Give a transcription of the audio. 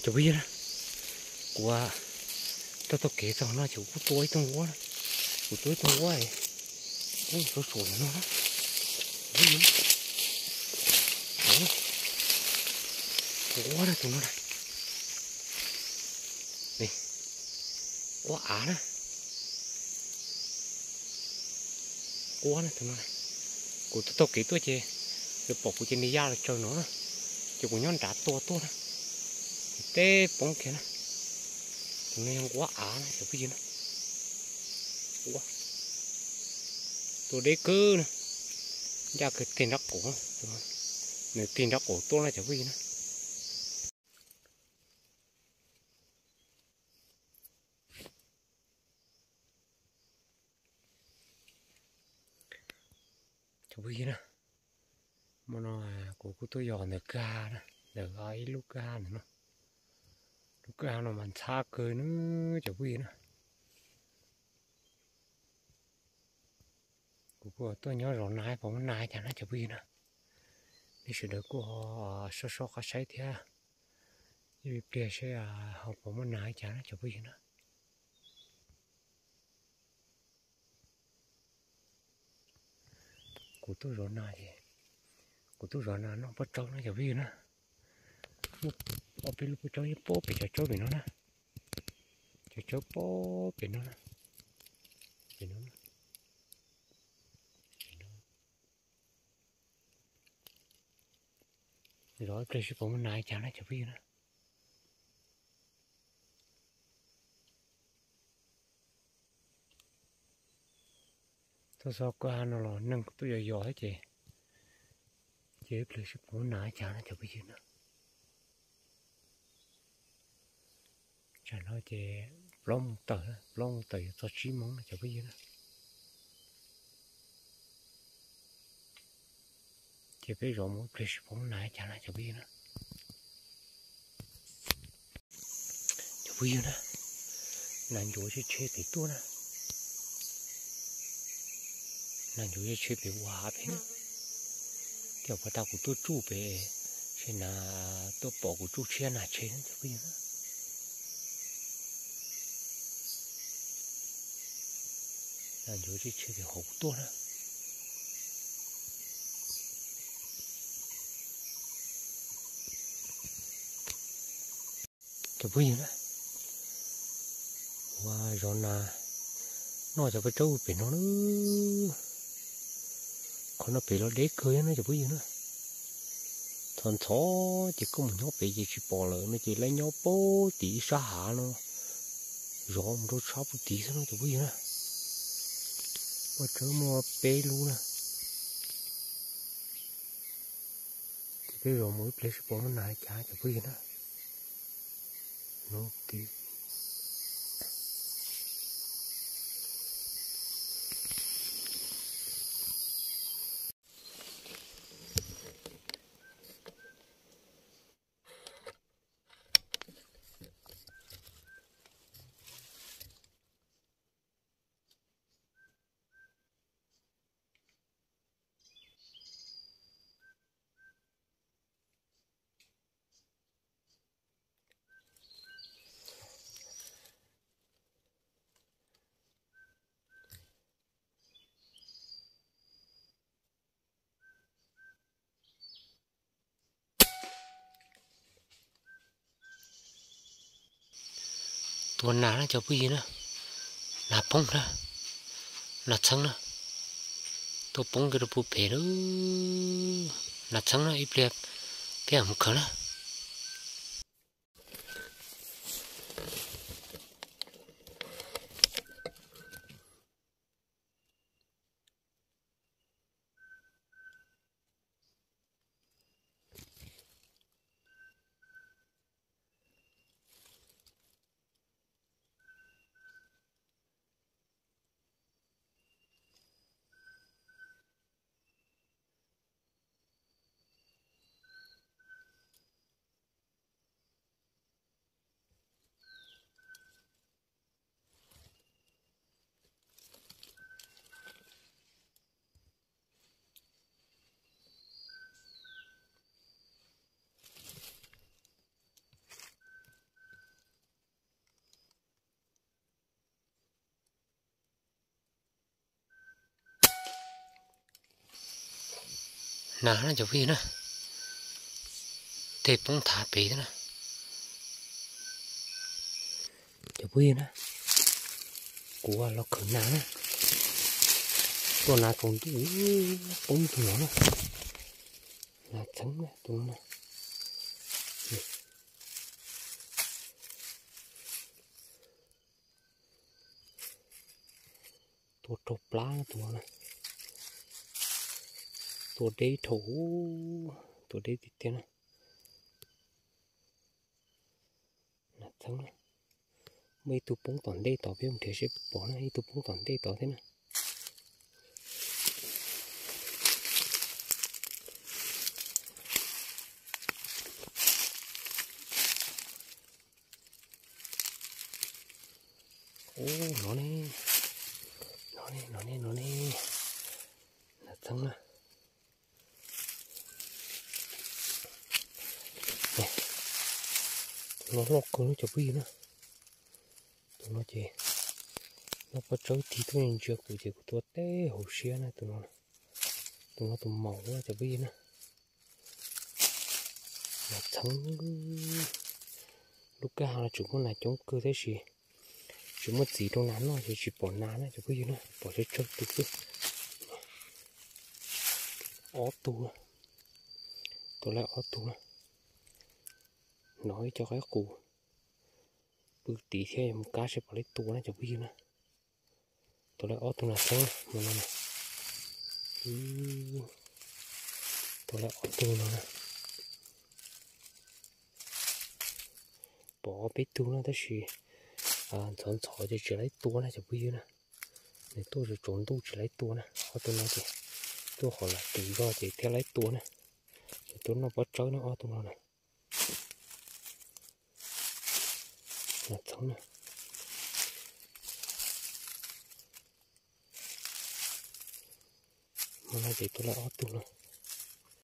Cov phooj ywg na, kuv tau tau kev txog no ces kuv kuj tua ib tug nquab na. Kuv tua ib tug nquab, tua suam no na. Nquab na tus no na. Nquab av na. Nquab na tus no na. Kuv tau tau kev tuaj ces lawv pom kuv ces nws ya los tsaws no na. Ces kuv nyob nrad tua tuaj na. Ces teb poob kiag na. Tus no yog nquab av na cov phooj ywg na. Nquab tua deb kawg na. Ncaj kawg tig nrab qaum, nws tig nrab qaum tuaj na cov phooj ywg na. Cov phooj ywg na, hmo no kuv kuj tuaj yos ntawm kwj ha na, ntawm ib lub kwj ha ntawm no. Lub kwj ha no mas ntxhab kawg na cov phooj ywg na. Kuv kuj tuaj nyob zov nas pom muaj nas cas na cov phooj ywg na. Nej sawv daws kuj ho sob sob qab saib thiab, ib pliag seb ho pom muaj nas cas na cov phooj ywg na. Kuv tuaj zov nas, kuv tuaj zov nas noj pob tsaub na cov phooj ywg na. Muaj ob peb lub pob tsaub nyob pob pem cov tsaub pem no na. Cov tsaub pob pem no na. Pem no. Zov ib pliag seb puas muaj nas cas na cov phooj ywg na. Tuaj txog kwj ha no los neeg kuj tuaj yos yos thiab ces, ces ib pliag seb puas muaj nas cas na cov phooj ywg na. Tsam no ces plaub moos tawm, plaub moos tawm yuav txog tsib moos na cov phooj ywg na. Ces peb zov mus ib pliag seb puas muaj nas cas na cov phooj ywg na. Cov phooj ywg na, nas ncuav tshe tshe pem tuaj na. Nas ncuav tshe tshe pem ua hav pem na. Tej zaum puag ta kuv tuaj tsuj pem, seb nas tuaj pom kuv tsuj tshiab nas tshe na cov phooj ywg na. Nas ncuav tshe tshe pem hauv kuv tuaj na. Cov phooj ywg na, ua zov nas noj cov pob tsaub pem no na. Qhov no pem los deb kawg na cov phooj ywg na. Txhos ntxhov ces koj mus nyob pem ces tsis pom lawm no ces lawv nyob puag tim ib sab hav no, zov mus rau sab puag tid xwb no cov phooj ywg na. Pob tsaub muaj peb lub na. Ces peb zov mus ib pliag seb puas muaj nas cas cov phooj ywg na. Tua nas na cov phooj ywg na, nas poob na, nas txheeb na, tuaj poob kiag rau puag pem na, nas txheeb na ib pliag peb mus khaws na. Nas na cov phooj ywg na, tej poob thav pem thiab na. Cov phooj ywg na, kuv los khawm nas na, tuaj nas tsaus ntuj poob tus no na, nas txheeb na tus no na. Tua raug plab tus no na, tua deb dhau, tua deb tiag tiag na. Nas txheeb na, muaj ib tug poob tom ntej tod, peb mus nrhiav seb puas pom na, ib tug poob tom ntej tod thiab na. Ub, no ne, no ne, no ne, no ne, nas txheeb na. Tus no loj kawg na cov phooj ywg na. Tus no ces noj pob tsawb tig tuaj ntsia kuv ces kuv tua teb hauv siab na tus no. Tus no tus maum na cov phooj ywg na. Nas txheeb, lub kwj ha no tseem muaj nas coob kawg tab sis tsis muaj txiv rau nas noj ces tsis pom nas na cov phooj ywg na, pom tsawg tsawg tus xwb. Ob tug, tua lawm ob tug na. Hnov ib co qaib qus pw tid thiab, mus kab seb puas lawv tua na cov phooj ywg na. Tua lawm ob tug nas txheeb no. Tua lawm ob tug no na. Pom ob peb tug na tab sis ntxhov ntxhov ces tsis laib tua na cov phooj ywg na. Nws tuaj tsaus ntuj tsis laib tua na. Ob tug no ces tuaj qhov lam tus zog ces thiaj laib tua na. Ces tuaj noj pob tsawb na ob tug no na. Nas txheeb na. Hmo no ces tua lawm ob tug no.